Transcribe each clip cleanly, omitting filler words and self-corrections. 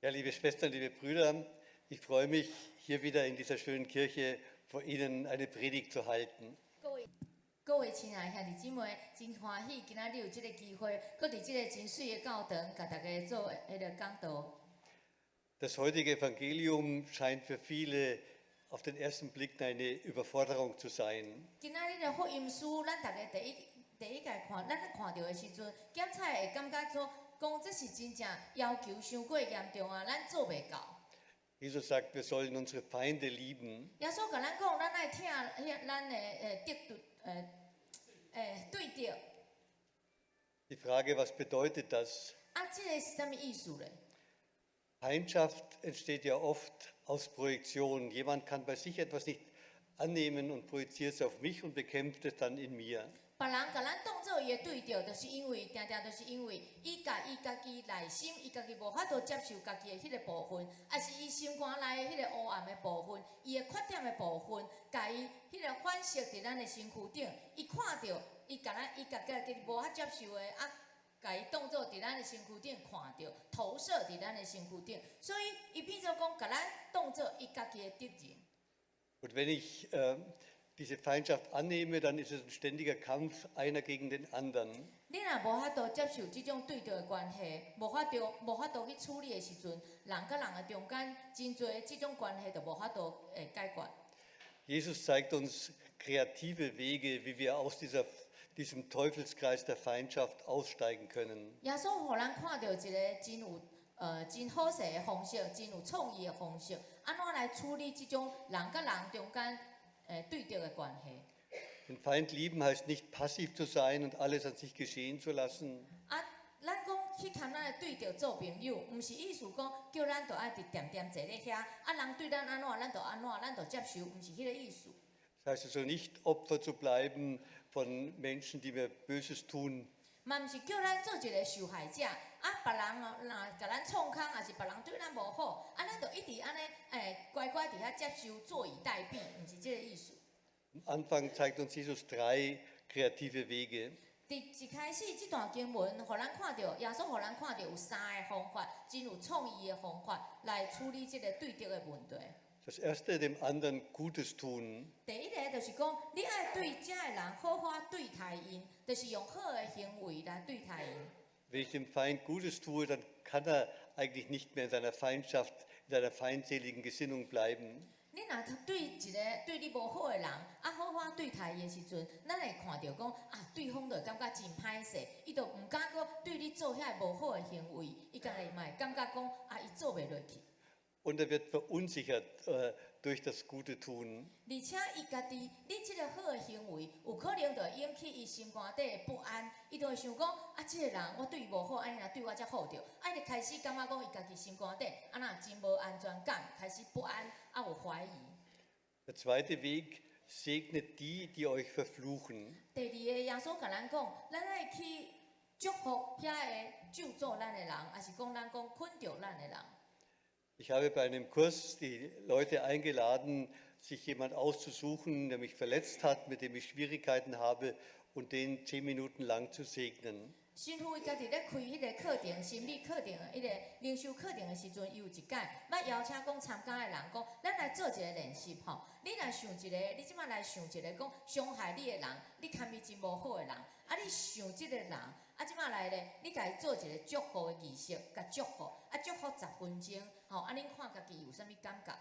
Ja, liebe Schwestern, liebe Brüder, ich freue mich, hier wieder in dieser schönen Kirche vor Ihnen eine Predigt zu halten. 各位各位親愛兄弟姊妹，真歡喜今仔日有這個機會，閣佇這個真媠的教堂，共大家做彼个講道。 Das heutige Evangelium scheint für viele auf den ersten Blick eine Überforderung zu sein. 今仔日的福音書，咱逐家第一第一擺看，咱看著的時陣，檢查會感覺說，講這是真正要求傷過嚴重啊，咱做袂到。 Jesus sagt, wir sollen unsere Feinde lieben. 耶穌共咱講，咱愛疼彼咱的敵對對敵。 Die Frage, was bedeutet das? 啊，這個是啥物意思咧？ Feindschaft entsteht ja oft aus Projektion. Jemand kann bei sich etwas nicht annehmen und projiziert es auf mich und bekämpft es dann in mir. 別人共咱當做伊的對敵，就是因為定定就是因為伊共伊家己內心，伊家己無法度接受家己的彼個部分，抑是伊心肝內的彼個烏暗的部分，伊的缺點的部分，共伊彼個反射佇咱的身軀頂，伊看著伊共咱伊家己無法接受的啊，共伊當做佇咱的身軀頂看著，投射佇咱的身軀頂，所以伊變做講共咱當做伊家己的敵人。 Und wenn ich diese Feindschaft annehme, dann ist es ein ständiger Kampf einer gegen den anderen. 你若無法度接受這種對敵的關係，無法度去處理的時陣，人佮人的中間真濟這種關係就無法度會解決。 Jesus zeigt uns kreative Wege, wie wir aus diesem Teufelskreis der Feindschaft aussteigen können. 耶穌予咱看著一个真好勢的方式，真有創意的方式，按怎來處理這種人佮人中間對敵的關係。 Den Feind lieben heißt nicht, passiv zu sein und alles an sich geschehen zu lassen. 啊，咱講去共咱的對敵做朋友，毋是意思講叫咱就愛佇恬恬坐咧遐，啊人對咱按怎，咱就按怎，咱就接受，毋是彼个意思。 Das heißt also nicht, Opfer zu bleiben von Menschen, die mir Böses tun. 嘛毋是叫咱做一个受害者，啊，別人哦，若共咱創空，抑是別人對咱無好，啊，咱就一直按呢，乖乖佇遐接受，坐以待斃，毋是這个意思。 Am Anfang zeigt uns Jesus drei kreative Wege. 佇一開始這段經文，予咱看著耶穌予咱看著有三个方法，真有創意的方法來處理這个對敵的問題。 Das erste, dem anderen Gutes tun. 第一个就是講，你愛對遮个人好好對待𪜶，就是用好的行為來對待𪜶。 Wenn ich dem Feind Gutes tue, dann kann er eigentlich nicht mehr in seiner Feindschaft, in seiner feindseligen Gesinnung bleiben. 你若對一个對你無好的人，啊好好對待伊的時陣，咱會看著講啊，對方就會感覺真歹勢，伊就毋敢閣對你做遐無好的行為，伊家己嘛會感覺講啊，伊做袂落去。 Und er wird verunsichert durch das gute Tun. 而且伊家己，你這个好的行為，有可能就會引起伊心肝底的不安，伊就會想講啊，這个人我對伊無好，按呢對我才好著，啊，伊就開始感覺講伊家己心肝底按怎真無安全感，開始不安，啊有懷疑。 Der zweite Weg: Segnet die, die euch verfluchen. 第二个，耶穌共咱講，咱愛去祝福遐个咒詛咱的人，抑是講咱講困著咱的人。 Ich habe bei einem Kurs die Leute eingeladen, sich jemand auszusuchen, der mich verletzt hat, mit dem ich Schwierigkeiten habe, und den 10 Minuten lang zu segnen. 神父伊家己咧開彼个課程，心理課程的彼个靈修課程的時陣，伊有一擺捌邀請講參加的人講，咱來做一個練習吼。你來想一個，你這擺來想一個講傷害你的人，你堪伊真無好的人，啊，你想這个人，啊，這擺來咧，你共伊做一個祝福的儀式，共祝福，啊，祝福10分鐘，吼，啊，恁看家己有啥物感覺？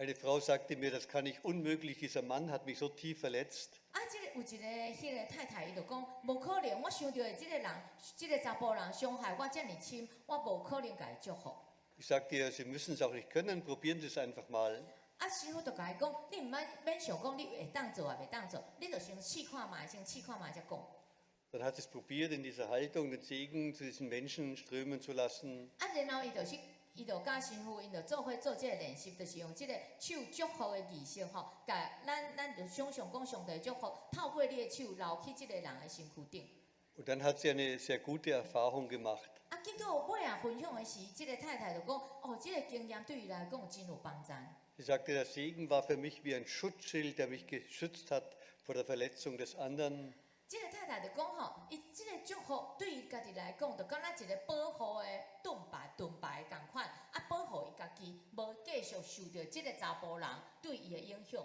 Eine Frau sagte mir: „Das kann ich unmöglich, dieser Mann hat mich so tief verletzt.“ 啊，這个有一個彼个太太，伊就講無可能，我想著的這个人，這个查埔人傷害我遮爾深，我無可能共伊祝福。 Ich sagte ihr: „Sie müssen es auch nicht können, probieren Sie es einfach mal.“ 啊，師父就共伊講，你毋免免想講你會當做抑袂當做，你就先試看覓，先試看覓才講。 Dann hat sie es probiert, in dieser Haltung den Segen zu diesen Menschen strömen zu lassen. 啊，然後伊就去，伊就佮神父，𪜶就做伙做這个練習，就是用這个手祝福的儀式吼，共咱咱就想象講上帝祝福透過你的手流去這个人的身軀頂。 Und dann hat sie eine sehr gute Erfahrung gemacht. 啊，結果尾仔分享的時，這个太太就講，哦，這个經驗對伊來講真有幫助。 Sie sagte, der Segen war für mich wie ein Schutzschild, der mich geschützt hat vor der Verletzung des anderen. 這个太太就講吼，伊這个祝福對伊家己來講，就敢若一个保護的盾牌，盾牌仝款，啊，繼續受著這个查埔人對伊的影響。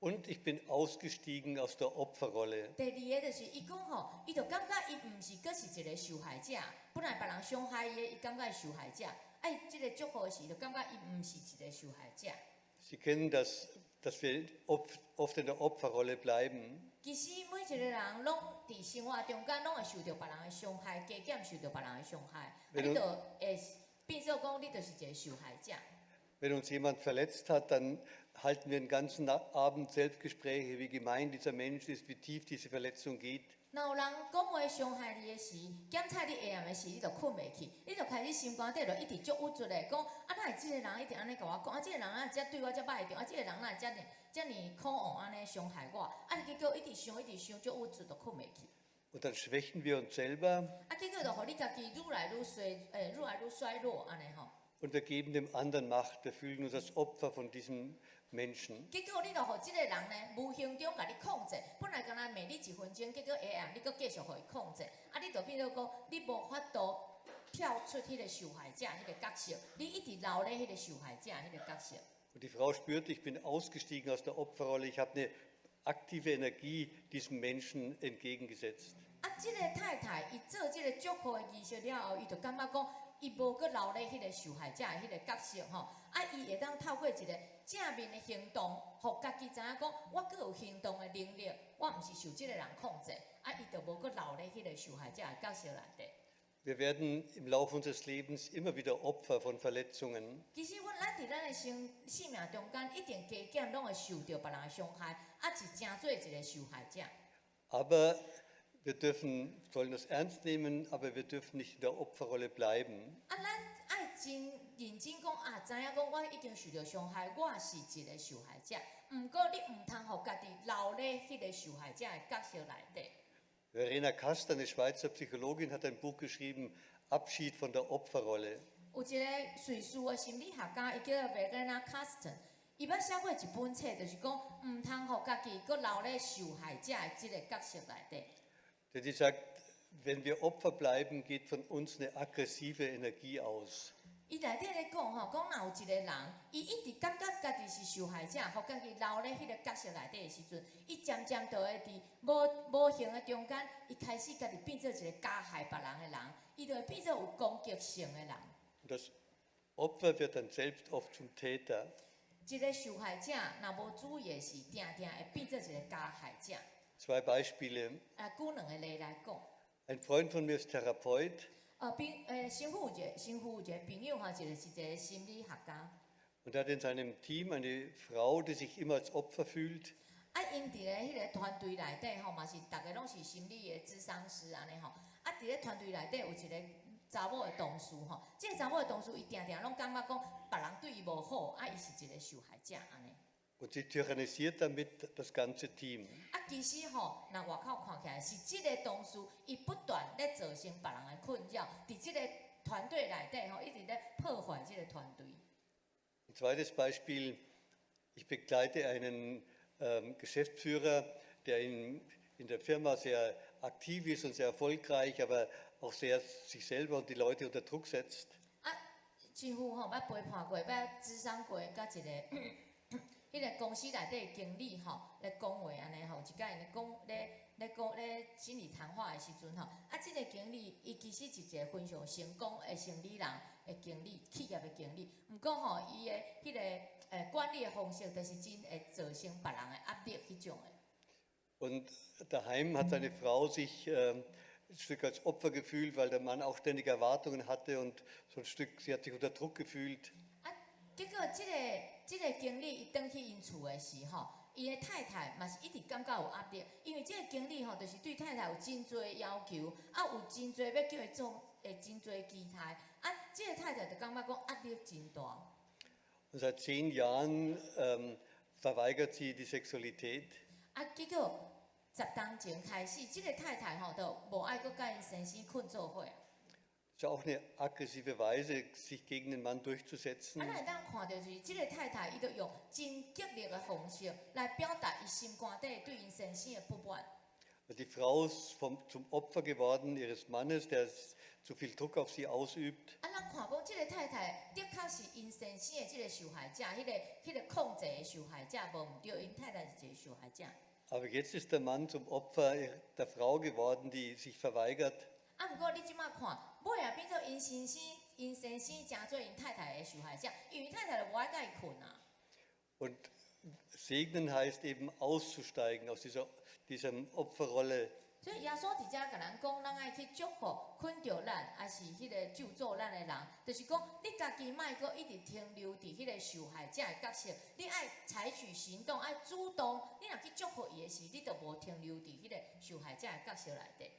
Und ich bin ausgestiegen aus der Opferrolle. 第二個就是伊講吼，伊就感覺伊毋是閣是一個受害者，本來別人傷害伊的，伊感覺是受害者。啊，伊這个祝福的時，就感覺伊毋是一個受害者。 Sie kennen das, dass wir oft, oft in der Opferrolle bleiben. 其實每一個人攏佇生活中間攏會受著別人的傷害，加減受著別人的傷害，啊，你就會變做講你就是一個受害者。 Wenn uns jemand verletzt hat, dann halten wir den ganzen Abend Selbstgespräche, wie gemein dieser Mensch ist, wie tief diese Verletzung geht. 若有人講話傷害你的時，檢查你下暗的時，你就睏袂去，你就開始心肝底就一直足鬱卒的，講啊，哪會這個人一直按呢共我講，啊，這個人哪會遮對我遮歹著，啊，這個人哪會遮爾遮爾可惡按呢傷害我，啊，結果一直想一直想，足鬱卒就睏袂去。 Und dann schwächen wir uns selber 啊，結果就予你家己愈來愈衰，欸，愈來愈衰弱按呢吼。 und wir geben dem anderen Macht. Wir fühlen uns als Opfer von diesem Menschen. 結果你就予這個人呢，無形中共你控制。本來敢若罵你一分鐘，結果下暗你閣繼續予伊控制，啊，你就變做講你無法度跳出彼個受害者彼個角色，你一直留咧彼個受害者彼個角色。 Und die Frau spürt, ich bin ausgestiegen aus der Opferrolle, ich habe eine aktive Energie diesem Menschen entgegengesetzt. 啊，這個太太伊做這個祝福的儀式了後，伊就感覺講，伊無閣留咧彼個受害者的彼個角色吼，啊，伊會當透過一個正面的行動，予家己知影講，我閣有行動的能力，我毋是受這個人控制，啊，伊就無閣留咧彼個受害者的角色內底。 Wir werden im Laufe unseres Lebens immer wieder Opfer von Verletzungen. 其實阮咱佇咱的生生命中間，一定加減攏會受著別人的傷害，啊是成做一個受害者。 Aber wir dürfen, sollen das ernst nehmen, aber wir dürfen nicht in der Opferrolle bleiben. 啊，咱愛真認真講啊，知影講我已經受著傷害，我是一個受害者。毋過你毋通予家己留咧彼個受害者的角色內底。 Verena Kast, eine Schweizer Psychologin, hat ein Buch geschrieben, Abschied von der Opferrolle. 有一個瑞士的心理學家，伊叫做 Verena Kast，伊捌寫過一本冊，就是講毋通予家己閣留咧受害者的這個角色內底。 Denn sie sagt, wenn wir Opfer bleiben, geht von uns eine aggressive Energie aus. 伊內底咧講吼，講若有一個人，伊一直感覺家己是受害者，予家己留咧彼個角色內底的時陣，伊漸漸就會佇無無形的中間，伊開始家己變做一個加害別人的人，伊就會變做有攻擊性的人。 Und das Opfer wird dann selbst oft zum Täter. 一個受害者若無注意的時，定定會變做一個加害者。 Zwei Beispiele. 啊，舉兩個例來講。 Ein Freund von mir ist Therapeut. 朋欸，神父有一個神父有一個朋友吼，一個是一個心理學家。 Und er hat in seinem Team eine Frau, die sich immer als Opfer fühlt. 啊，𪜶佇咧彼個團隊內底吼，嘛是逐个攏是心理的諮商師按呢吼。啊，佇咧團隊內底有一個查某的同事吼，這個查某的同事伊定定攏感覺講別人對伊無好，啊，伊是一個受害者按呢。 Und sie tyrannisiert damit das ganze Team. 啊，其實吼，若外口看起來是這個同事，伊不斷咧造成別人的困擾，佇這個團隊內底吼，一直咧破壞這個團隊。 Ein zweites Beispiel: Ich begleite einen Geschäftsführer, der in der Firma sehr aktiv ist und sehr erfolgreich, aber auch sehr sich selber und die Leute unter Druck setzt. 啊，師父吼，捌陪伴過，捌諮商過，佮一個彼個公司內底的經理吼，咧講話按呢吼，一擺𪜶咧講咧咧講咧心理談話的時陣吼，啊，這個經理伊其實是一個非常成功的生理人的經理，企業的經理。毋過吼，伊的彼個管理的方式，就是真會造成別人的壓力彼種的。 Und daheim hat seine Frau sich ein Stück als Opfer gefühlt, weil der Mann auch ständig Erwartungen hatte und so ein Stück, sie hat sich unter Druck gefühlt. 啊，結果這個經理伊轉去𪜶厝的時吼，伊的太太嘛是一直感覺有壓力，因為這個經理吼，就是對太太有真濟要求，啊，有真濟欲叫伊做，會真濟期待，啊，這個太太就感覺講壓力真大。 Und seit 10 Jahren verweigert sie die Sexualität. 啊，結果10冬前開始，這個太太吼就無愛閣佮𪜶先生睏做伙。 Das ist ja auch eine aggressive Weise, sich gegen den Mann durchzusetzen. 啊，咱會當看著就是這個太太，伊就用真激烈的方式來表達伊心肝底對𪜶先生的不滿。 Die Frau ist zum Opfer geworden ihres Mannes, der zu viel Druck auf sie ausübt. 啊，咱看講這个太太的確是𪜶先生的這个受害者，彼个控制的受害者，無毋對，𪜶太太是一个受害者。 Aber jetzt ist der Mann zum Opfer der Frau geworden, die sich verweigert. 啊，毋過你這擺看，尾仔變做𪜶先生，𪜶先生成做𪜶太太的受害者，因為太太就無愛佮伊睏啊。 Und segnen heißt eben, auszusteigen aus dieser Opferrolle. 所以耶穌佇遮共咱講，咱愛去祝福捆著咱，抑是彼个咒詛咱的人，就是講你家己莫閣一直停留佇彼个受害者的角色，你愛採取行動，愛主動。你若去祝福伊的時，你就無停留佇彼个受害者的角色內底。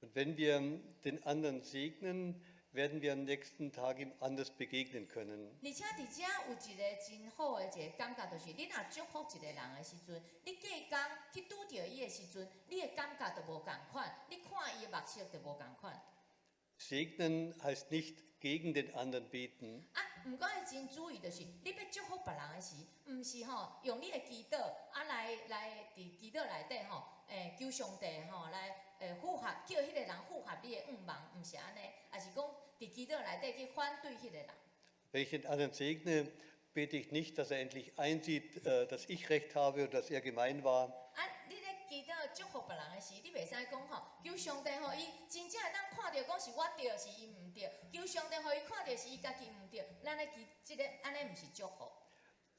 Und wenn wir den anderen segnen, werden wir am nächsten Tag ihm anders begegnen können. 而且佇遮有一个真好的一个感覺，就是你若祝福一個人的時陣，你隔工去拄著伊的時陣，你的感覺就無仝款，你看伊的目色就無仝款。 Segnen heißt nicht gegen den anderen beten. 啊，毋過愛真注意，就是你欲祝福別人的時，毋是吼用你的祈禱啊來佇祈禱內底吼，求上帝吼來符合，叫彼個人符合你的願望，毋是按呢，抑是講佇祈禱內底去反對彼個人。 Wenn ich den anderen segne, bete ich nicht, dass er endlich einsieht, dass ich recht habe und dass er gemein war. 啊，你咧祈禱祝福別人的時，你袂使講吼，求上帝予伊真正會當看著講是我對，是伊毋對，求上帝予伊看著是伊家己毋對，咱咧祈這个按呢毋是祝福。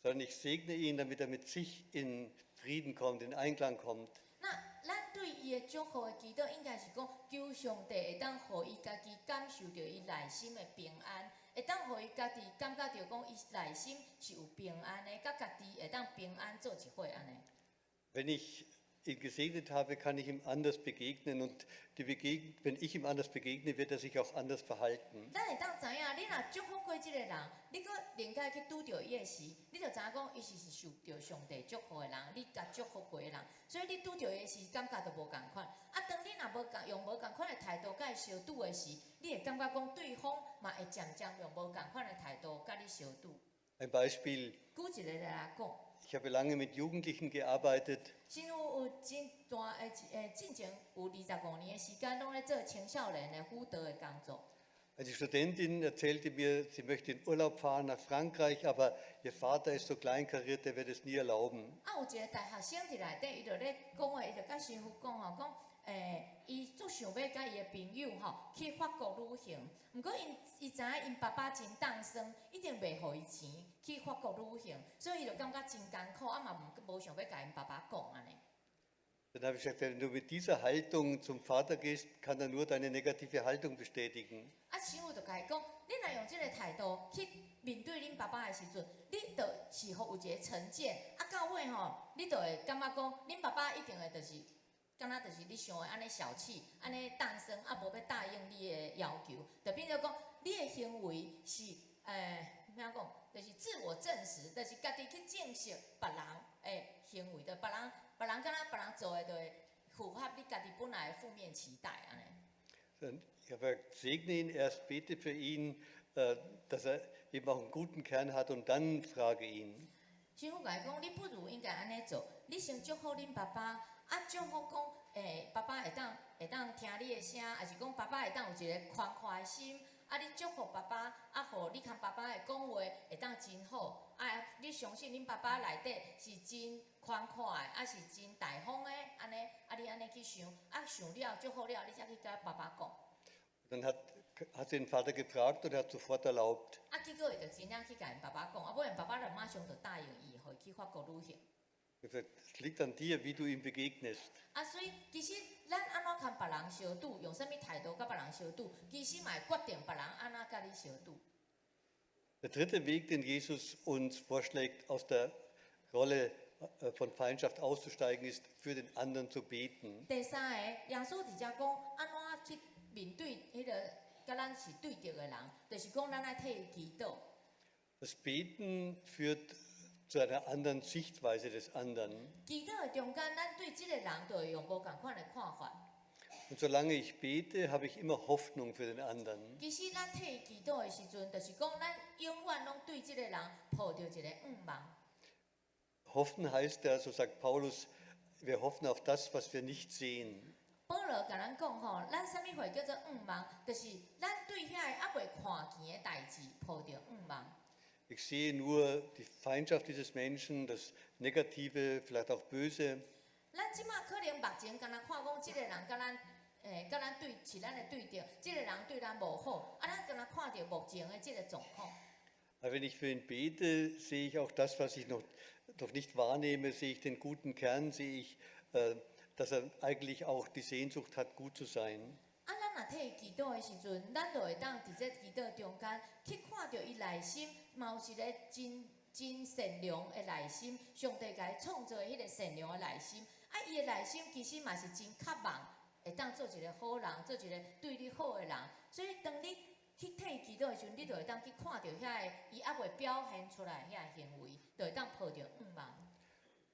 Sondern ich segne ihn, damit er mit sich in Frieden kommt, in Einklang kommt. 那咱對伊的祝福的祈禱，應該是講求上帝會當予伊家己感受著伊內心的平安，會當予伊家己感覺著講伊內心是有平安的，佮家己會當平安做一伙按呢。 Wenn ich ihn gesegnet habe, kann ich ihm anders begegnen und wenn ich ihm anders begegne, wird er sich auch anders verhalten. 咱會當知影，你若祝福過這个人，你閣另擺去拄著伊的時，你就知影講伊是受著上帝祝福的人，你共祝福過的人，所以你拄著伊的時，感覺就無仝款。啊，當你若無仝用無仝款的態度佮伊相拄的時，你會感覺講對方嘛會漸漸用無仝款的態度佮你相拄。 Ein Beispiel: 舉一個例來講， Ich habe lange mit Jugendlichen gearbeitet. 神父有真大的進前有25年的時間，攏咧做青少年的輔導的工作。 Eine Studentin erzählte mir, sie möchte in Urlaub fahren nach Frankreich, aber ihr Vater ist so kleinkariert, der wird es nie erlauben. 啊，有一個大學生佇內底，伊就咧講話，伊就佮神父講吼，講伊足想欲佮伊的朋友吼去法國旅行，毋過𪜶伊知影𪜶爸爸真凍酸，一定袂予伊錢去法國旅行，所以伊就感覺真艱苦，啊嘛毋無想欲共𪜶爸爸講按呢。 Dann habe ich gesagt, wenn du mit dieser Haltung zum Vater gehst, kann er nur deine negative Haltung bestätigen. 啊，神父就共伊講，你若用這个態度去面對恁爸爸的時陣，你就是予有一個成見，啊到尾吼，你就會感覺講，恁爸爸一定會就是，敢若就是你想的按呢小氣，按呢凍酸，啊無欲答應你的要求，就變做講，你的行為是按怎講，就是自我證實，就是家己去證實別人的行為，就別人敢若別人做的，就會符合你家己本來的負面期待按呢。 Dann, ich habe gesagt, segne ihn erst, bete für ihn, dass er eben auch einen guten Kern hat, und dann frage ihn. 神父共伊講，你不如應該按呢做，你先祝福恁爸爸，啊祝福講，爸爸會當聽你的聲，抑是講爸爸會當有一個寬闊的心，啊你祝福爸爸，啊予你共爸爸的講話會當真好，啊你相信恁爸爸內底是真寬闊的，啊是真大方的，按呢，啊你按呢去想，啊想了祝福了，你才去共爸爸講。 Dann hat sie den Vater gefragt und er hat sofort erlaubt. 啊結果伊就真正去共𪜶爸爸講，啊尾𪜶爸爸就馬上就答應伊，予伊去法國旅行。 Ich habe gesagt, es liegt an dir, wie du ihm begegnest. 啊，所以其實咱按怎共別人相拄，用啥物態度佮別人相拄，其實嘛會決定別人按怎佮你相拄。 Der dritte Weg, den Jesus uns vorschlägt, aus der Rolle von Feindschaft auszusteigen, ist, für den anderen zu beten. 第三个，耶穌佇遮講，按怎去面對彼个佮咱是對敵的人，就是講咱愛替伊祈禱。 Das Beten führt zu einer anderen Sichtweise des anderen. 祈禱的中間，咱對這个人就會用無仝款的看法。 Und solange ich bete, habe ich immer Hoffnung für den anderen. 其實咱替伊祈禱的時陣，就是講咱永遠攏對這个人抱著一個願望。 Hoffen heißt ja, so sagt Paulus, wir hoffen auf das, was wir nicht sehen. 保羅共咱講吼，咱啥物貨叫做向望？就是咱對遐個猶未看見的代誌抱著向望。 Ich sehe nur die Feindschaft dieses Menschen, das Negative, vielleicht auch Böse. 咱這馬可能目前敢若看講，這个人佮咱，佮咱對是咱的對敵，這个人對咱無好，啊，咱敢若看著目前的這個狀況。 Aber wenn ich für ihn bete, sehe ich auch das, was ich noch nicht wahrnehme, sehe ich den guten Kern, sehe ich, dass er eigentlich auch die Sehnsucht hat, gut zu sein. 啊，咱若替伊祈禱的時陣，咱就會當佇這祈禱中間去看著伊內心，嘛有一個真真善良的內心，上帝共伊創造的彼個善良的內心。啊，伊的內心其實嘛是真渴望，會當做一個好人，做一個對你好的人。所以當你去替伊祈禱的時陣，你就會當去看著遐個伊猶未表現出來遐個行為，就會當抱著向望。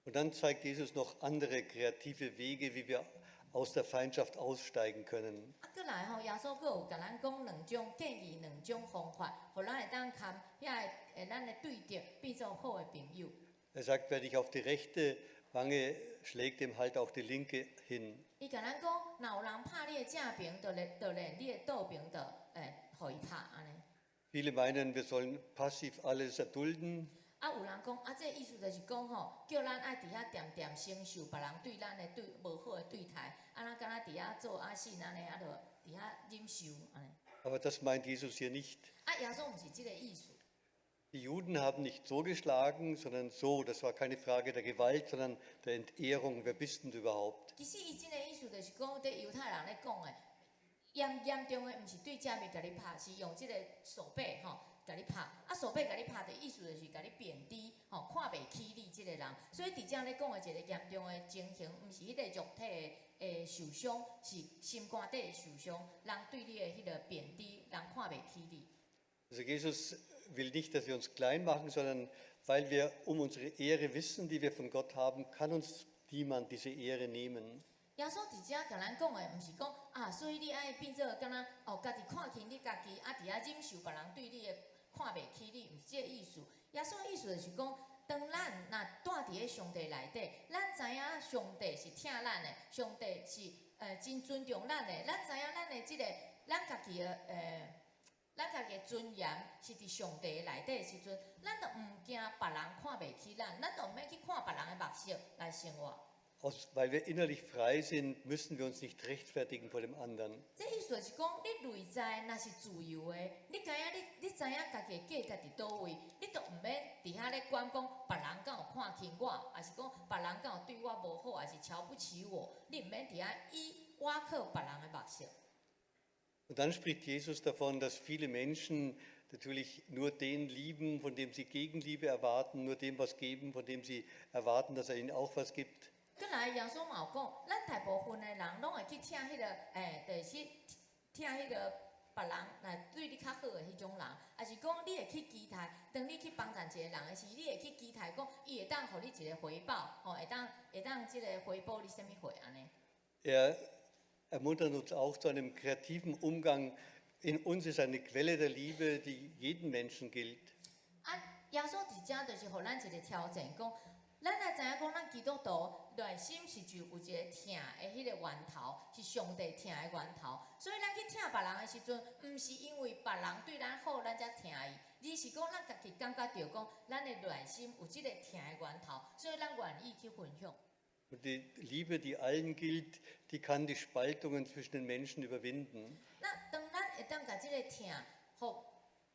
Und dann zeigt Jesus noch andere kreative Wege, wie wir aus der Feindschaft aussteigen können. 啊，閣來吼，耶穌閣有共咱講兩種建議，兩種方法，予咱會當共遐个咱的對敵變做好的朋友。 Er sagt, wer dich auf die rechte Wange schlägt, dem halt auch die linke hin. 伊共咱講，若有人拍你的正爿，就連你的倒爿，就予伊拍按呢。 Viele meinen, wir sollen passiv alles erdulden. 啊，有人講，啊，這个意思就是講吼，叫咱愛佇遐恬恬承受別人對咱的對無好的對待，啊，咱敢若佇遐做阿信按呢，啊，就佇遐忍受按呢。 Aber das meint Jesus hier nicht. 啊，耶穌毋是這个意思。 Die Juden haben nicht so geschlagen, sondern so. Das war keine Frage der Gewalt, sondern der Entehrung. Wer bist denn du überhaupt? 其實伊真个意思就是講，佇猶太人咧講的，嚴嚴重的毋是對正面共你拍，是用這个手臂吼共你拍。啊，手臂共你拍的意思就是共你貶低，吼，看袂起你這个人。所以佇遮咧講的一個嚴重的情形，毋是彼個肉體的受傷，是心肝底的受傷。人對你的彼個貶低，人看袂起你。 Also Jesus will nicht, dass wir uns klein machen, sondern weil wir um unsere Ehre wissen, die wir von Gott haben, kann uns niemand diese Ehre nehmen. 耶穌佇遮共咱講的，毋是講啊，所以你愛變做敢若哦，家己看輕你家己，啊，佇遐忍受別人對你的看袂起你，毋是這个意思。耶穌的意思就是講，當咱若蹛佇咧上帝內底，咱知影上帝是疼咱的，上帝是真尊重咱的，咱知影咱的這个咱家己的咱家己的尊嚴是佇上帝內底的時陣，咱就毋驚別人看袂起咱，咱就毋免去看別人的目色來生活。 Weil wir innerlich frei sind, müssen wir uns nicht rechtfertigen vor dem anderen. 這意思就是講，你內在若是自由的，你知影你知影家己的價值佇佗位，你就毋免佇遐咧管講別人敢有看輕我，抑是講別人敢有對我無好，抑是瞧不起我，你毋免佇遐倚靠別人的目色。 Und dann spricht Jesus davon, dass viele Menschen natürlich nur den lieben, von dem sie Gegenliebe erwarten, nur dem was geben, von dem sie erwarten, dass er ihnen auch was gibt. 閣來耶穌嘛有講，咱大部分的人攏會去疼彼個，就是疼彼個別人來對你較好的彼種人，抑是講你會去期待，當你去幫贊一個人的時，你會去期待講，伊會當予你一個回報，吼，會當這個回報你啥物貨按呢？ Er ermuntert uns auch zu einem kreativen Umgang. In uns ist eine Quelle der Liebe, die jedem Menschen gilt. 啊，耶穌佇遮就是予咱一個挑戰，講咱來知影講，咱基督徒內心是就有一個疼的彼個源頭，是上帝疼的源頭。所以咱去疼別人的時陣，毋是因為別人對咱好，咱才疼伊，而是講咱家己感覺著講，咱的內心有這個疼的源頭，所以咱願意去分享。 Und die Liebe, die allen gilt, die kann die Spaltungen zwischen den Menschen überwinden. 那當咱會當共這個疼，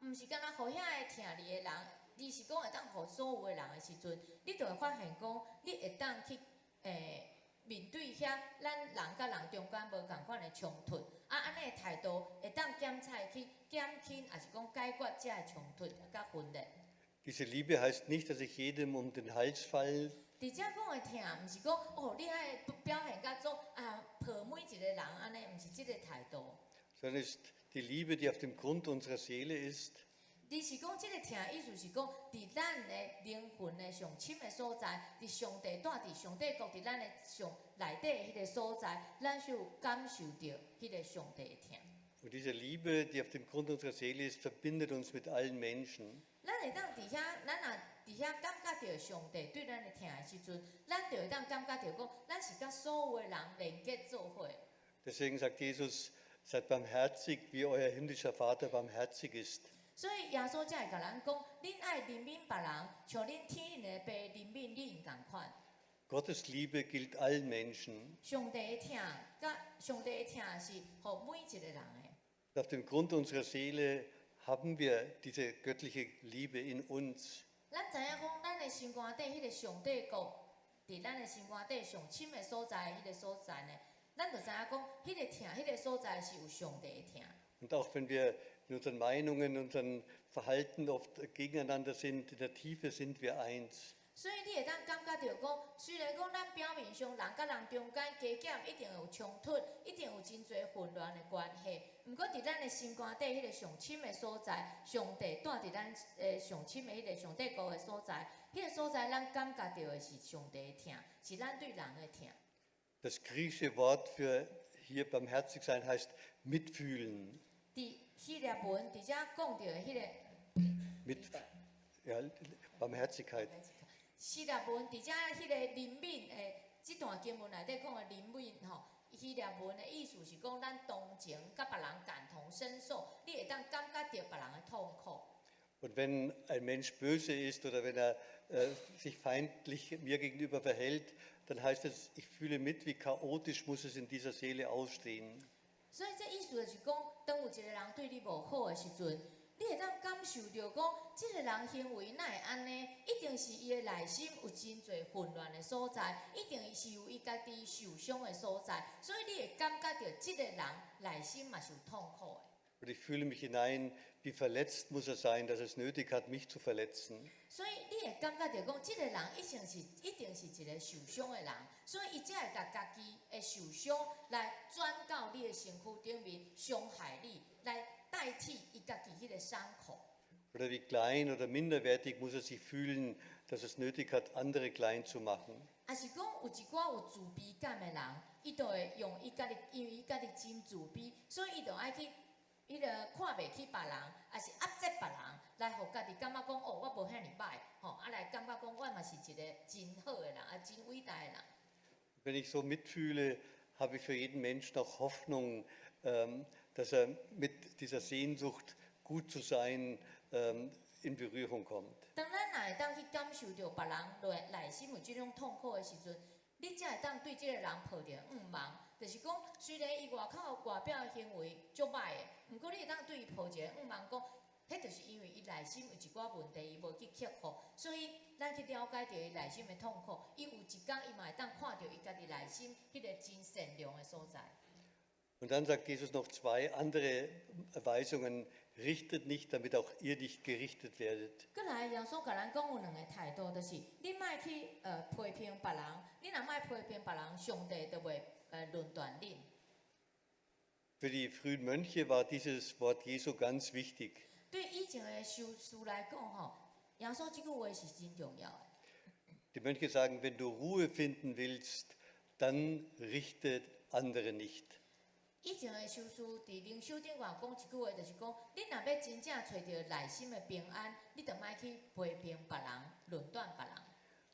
予毋是干焦予遐個疼你的人，而是講會當予所有的人的時陣，你就會發現講，你會當去面對遐咱人佮人中間無仝款的衝突，啊，按呢的態度會當減採去減輕，抑是講解決這个衝突佮分裂。 Diese Liebe heißt nicht, dass ich jedem um den Hals falle, 佇遮講的疼，毋是講哦，你愛表現甲做啊抱每一個人按呢，毋是這個態度。 sondern ist die Liebe, die auf dem Grund unserer Seele ist, 而是講這個疼意思是講，佇咱的靈魂的上深的所在，佇上帝蹛佇上帝國佇咱的上內底的彼個所在，咱是有感受著彼個上帝的疼。 Und diese Liebe, die auf dem Grund unserer Seele ist, verbindet uns mit allen Menschen. 咱會當佇遐，咱若佇遐感覺著上帝對咱的疼的時陣，咱就會當感覺著講，咱是佮所有的人連結做伙。Deswegen sagt Jesus: "Seid barmherzig, wie euer himmlischer Vater barmherzig ist." 所以耶穌才會共咱講，恁愛憐憫別人，像恁天頂的爸憐憫恁仝款。 Gottes Liebe gilt allen Menschen. 上帝的疼，佮上帝的疼是予每一個人的。 Auf dem Grund unserer Seele haben wir diese göttliche Liebe in uns. 咱知影講，咱的心肝底彼個上帝國，佇咱的心肝底上深的所在，彼個所在呢，咱就知影講，彼個疼，彼個所在是有上帝的疼。 Und auch wenn wir in unseren Meinungen, in unserem Verhalten oft gegeneinander sind, in der Tiefe sind wir eins. 所以你會當感覺著講，雖然講咱表面上人佮人中間加減一定有衝突，一定有真濟混亂的關係，毋過佇咱的心肝底彼個上深的所在，上帝住佇咱的上深的彼個上帝國的所在，彼個所在咱感覺著的是上帝的疼，是咱對人的疼。 Das griechische Wort für hier barmherzig sein heißt mitfühlen. 佇希臘文佇遮講著的彼個 Mit, ja, Barmherzigkeit. 希臘文佇遮彼個憐憫的這段經文內底講的憐憫吼，希臘文的意思是講咱同情佮別人感同身受，你會當感覺著別人的痛苦。 Und wenn ein Mensch böse ist oder wenn er sich feindlich mir gegenüber verhält, dann heißt es, ich fühle mit, wie chaotisch muss es in dieser Seele ausstehen. 所以這意思就是講，當有一個人對你無好的時陣，你會當感受著講，這個人行為哪會按呢？一定是伊的內心有真濟混亂的所在，一定是有伊家己受傷的所在，所以你會感覺著這個人內心嘛是有痛苦的。 Und ich fühle mich hinein, wie verletzt muss er sein, dass es nötig hat, mich zu verletzen. 所以你會感覺著講，這個人一定是一個受傷的人，所以伊才會共家己的受傷來轉到你的身軀頂面，傷害你，來代替伊家己彼個傷口。 Oder wie klein oder minderwertig muss er sich fühlen, dass es nötig hat, andere klein zu machen. 抑是講有一寡有自卑感的人，伊就會用伊家己，因為伊家己真自卑，所以伊就愛去彼個看袂起別人，抑是壓制別人，來予家己感覺講哦，我無遐爾䆀，吼，啊來感覺講我嘛是一個真好的人，啊真偉大的人。 Wenn ich so mitfühle, habe ich für jeden Menschen auch Hoffnung, dass er mit dieser Sehnsucht, gut zu sein, in Berührung kommt. 當咱若會當去感受著別人內心有這種痛苦的時陣，你才會當對這個人抱著向望，就是講，雖然伊外口外表的行為足䆀的，毋過你會當對伊抱一個向望，講，彼就是因為伊內心有一寡問題，伊無去克服，所以咱去了解著伊內心的痛苦，伊有一工伊嘛會當看著伊家己內心彼個真善良的所在。 Und dann sagt Jesus noch zwei andere Weisungen: "Richtet nicht, damit auch ihr nicht gerichtet werdet." 閣來，耶穌共咱講有兩个態度，就是你莫去批評別人，你若莫批評別人，上帝就袂論斷恁。 Für die frühen Mönche war dieses Wort Jesu ganz wichtig. 對以前的修士來講，吼，耶穌這句話是真重要的。 Die Mönche sagen: "Wenn du Ruhe finden willst, dann richte andere nicht." 以前的修士佇靈修頂懸講一句話，就是講，你若欲真正揣著內心的平安，你就莫去批評別人、論斷別人。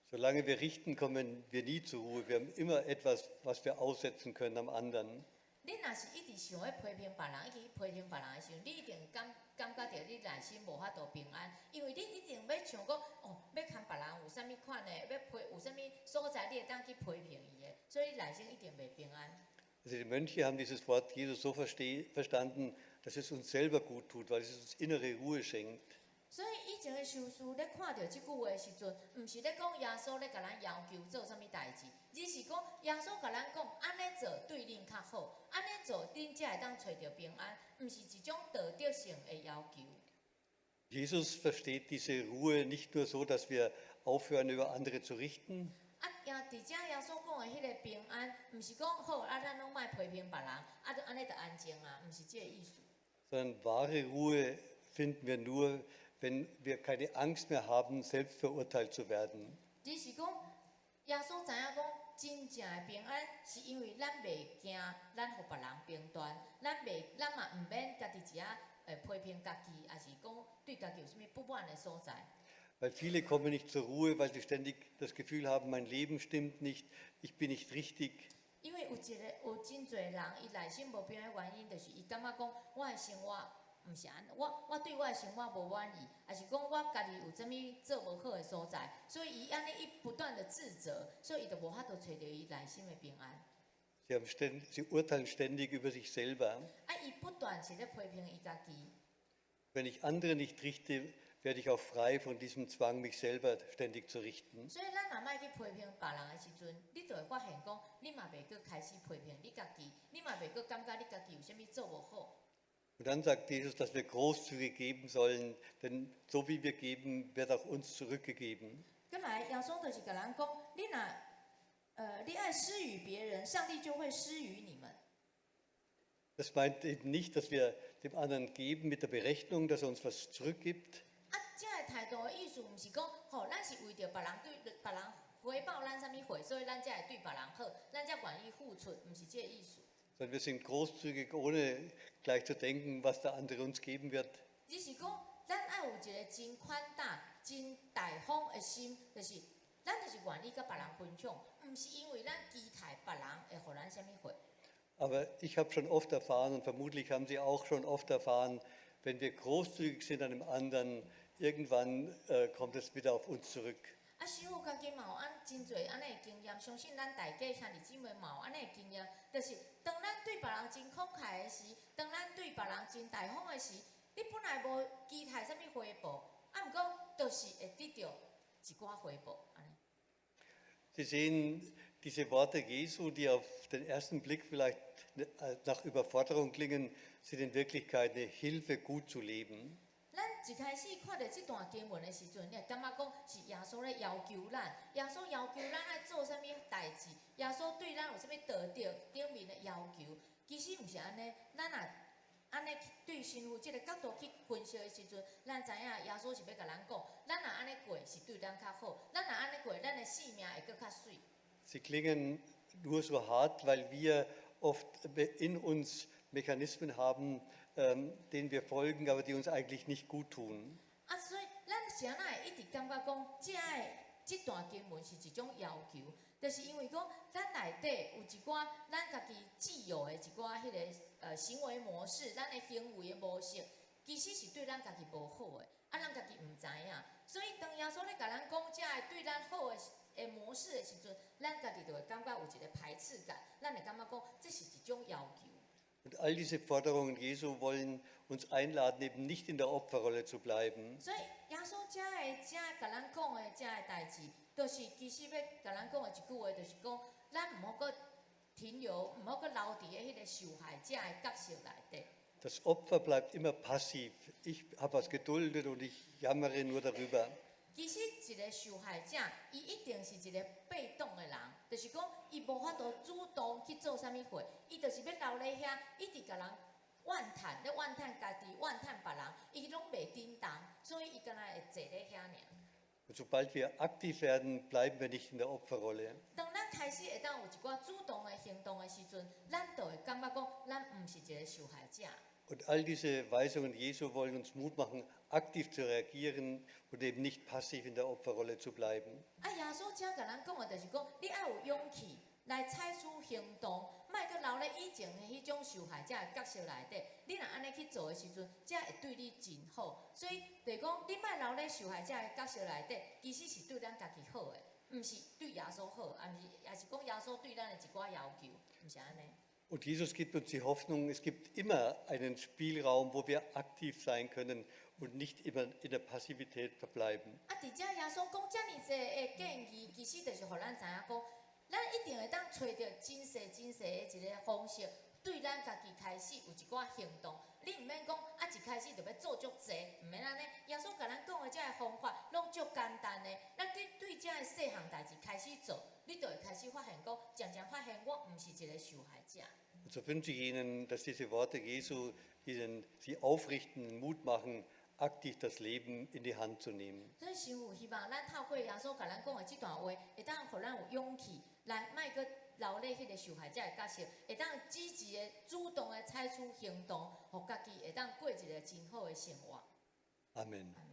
Solange wir richten, kommen wir nie zur Ruhe. Wir haben immer etwas, was wir aussetzen können am anderen. 你若是一直想欲批評別人，一直去批評別人的時陣，你一定感覺著你內心無法度平安，因為你一定欲想講，哦，欲看別人有啥物款的，欲批有啥物所在，你會當去批評伊的，所以內心一定袂平安。 Also die Mönche haben dieses Wort Jesu so verstanden, dass es uns selber gut tut, weil es uns innere Ruhe schenkt. 所以以前的修士咧看著這句話的時陣，毋是咧講耶穌咧共咱要求做啥物代誌，而是講耶穌共咱講，按呢做對恁較好，按呢做恁才會當揣著平安，毋是一種道德性的要求。 Jesus versteht diese Ruhe nicht nur so, dass wir aufhören, über andere zu richten, 啊，耶佇遮耶穌講的彼个平安，毋是講好啊，咱攏莫批評別人，啊，就按呢就安靜啊，毋是這个意思。 sondern wahre Ruhe finden wir nur, wenn wir keine Angst mehr haben, selbst verurteilt zu werden. 只是講，耶穌知影講，真正的平安，是因為咱袂驚，咱予別人評斷，咱嘛毋免家己一下批評家己，抑是講對家己有啥物不滿的所在。 Weil viele kommen nicht zur Ruhe, weil sie ständig das Gefühl haben, mein Leben stimmt nicht, ich bin nicht richtig. 因為有一个有真濟人，伊內心無平安的原因，就是伊感覺講我的生活毋是按呢，我對我的生活無滿意，抑是講我家己有啥物做無好的所在，所以伊按呢伊不斷的自責，所以伊就無法度揣著伊內心的平安。 Sie urteilen ständig über sich selber. 啊，伊不斷是咧批評伊家己。 Wenn ich andere nicht richte, werde ich auch frei von diesem Zwang, mich selber ständig zu richten. 所以咱若莫去批評別人的時陣，你就會發現講，你嘛袂閣開始批評你家己，你嘛袂閣感覺你家己有啥物做無好。 Und dann sagt Jesus, dass wir großzügig geben sollen, denn so wie wir geben, wird auch uns zurückgegeben. 過來，耶穌就是共咱講，你若你愛施予別人，上帝就會施予你們。 Das meint eben nicht, dass wir dem anderen geben mit der Berechnung, dass er uns was zurückgibt, 啊，這个態度的意思，毋是講，吼，咱是為著別人對別人回報咱啥物貨，所以咱才會對別人好，咱才願意付出，毋是這个意思。 sondern wir sind großzügig, ohne gleich zu denken, was der andere uns geben wird. 只是講，咱愛有一个真寬大、真大方的心，就是咱就是願意佮別人分享，毋是因為咱期待別人會予咱啥物貨。 Aber ich habe schon oft erfahren und vermutlich haben Sie auch schon oft erfahren, wenn wir großzügig sind einem anderen, irgendwann kommt es wieder auf uns zurück. 啊，師父家己嘛有按真濟按呢的經驗，相信咱大家兄弟姊妹嘛有按呢的經驗，就是當咱對別人真慷慨的時，當咱對別人真大方的時，你本來無期待啥物回報，啊，毋過就是會得著一寡回報，按呢。 Sie sehen, diese Worte Jesu, die auf den ersten Blick vielleicht nach Überforderung klingen, sind in Wirklichkeit eine Hilfe, gut zu leben. 咱一開始看著這段經文的時陣，你會感覺講是耶穌咧要求咱，耶穌要求咱愛做啥物代誌，耶穌對咱有啥物道德頂面的要求，其實毋是按呢。咱若按呢對神父這个角度去分析的時陣，咱知影耶穌是欲共咱講，咱若按呢過是對咱較好，咱若按呢過，咱的生命會閣較媠。 Sie klingen nur so hart, weil wir oft in uns Mechanismen haben, denen wir folgen, aber die uns eigentlich nicht gut tun. 啊，所以咱是按怎會一直感覺講，這个這段經文是一種要求，就是因為講咱內底有一寡咱家己既有的一寡彼个行為模式，咱的行為的模式，其實是對咱家己無好的，啊，咱家己毋知影。所以當耶穌咧共咱講這个對咱好的模式的時陣，咱家己就會感覺有一個排斥感，咱會感覺講這是一種要求。 Und all diese Forderungen Jesu wollen uns einladen, eben nicht in der Opferrolle zu bleiben, 所以耶穌遮个遮共咱講的遮个代誌，就是其實欲共咱講的一句話，就是講咱毋好閣停留，毋好閣留佇咧彼个受害者的角色內底。 Das Opfer bleibt immer passiv. Ich habe was geduldet und ich jammere nur darüber. 其實一个受害者，伊一定是一个被動的人，就是講伊無法度主動去做啥物貨，伊就是欲留咧遐，一直共人怨嘆，咧怨嘆家己，怨嘆別人，伊攏袂振動，所以伊敢若會坐咧遐爾。 Und sobald wir aktiv werden, bleiben wir nicht in der Opferrolle. 當咱開始會當有一寡主動的行動的時陣，咱就會感覺講，咱毋是一个受害者。 Und all diese Weisungen Jesu wollen uns Mut machen, aktiv zu reagieren und eben nicht passiv in der Opferrolle zu bleiben. 啊，耶穌遮共咱講的，就是講，你愛有勇氣來採取行動，莫閣留咧以前的彼種受害者的角色內底。你若按呢去做的時陣，這會對你真好。所以，就是講，你莫留咧受害者的角色內底，其實是對咱家己好的，毋是對耶穌好，也毋是，也是講耶穌對咱的一寡要求，毋是按呢。 Und Jesus gibt uns die Hoffnung, es gibt immer einen Spielraum, wo wir aktiv sein können und nicht immer in der Passivität verbleiben. 啊，佇遮耶穌講遮爾濟的建議，其實就是予咱知影講，咱一定會當揣著真細真細的一个方式，對咱家己開始有一寡行動。你毋免講啊，一開始就欲做足濟，毋免按呢。耶穌共咱講的這个方法，攏足簡單的。咱對對這个細項代誌開始做，你就會開始發現講，漸漸發現我毋是一个受害者。 Und so wünsche ich Ihnen, dass diese Worte Jesu Sie aufrichten, Mut machen, aktiv das Leben in die Hand zu nehmen. 所以神父希望咱透過耶穌共咱講的這段話，會當予咱有勇氣來莫閣留咧彼个受害者的角色，會當積極的、主動的採取行動，予家己會當過一个真好的生活。 Amen. 阿門。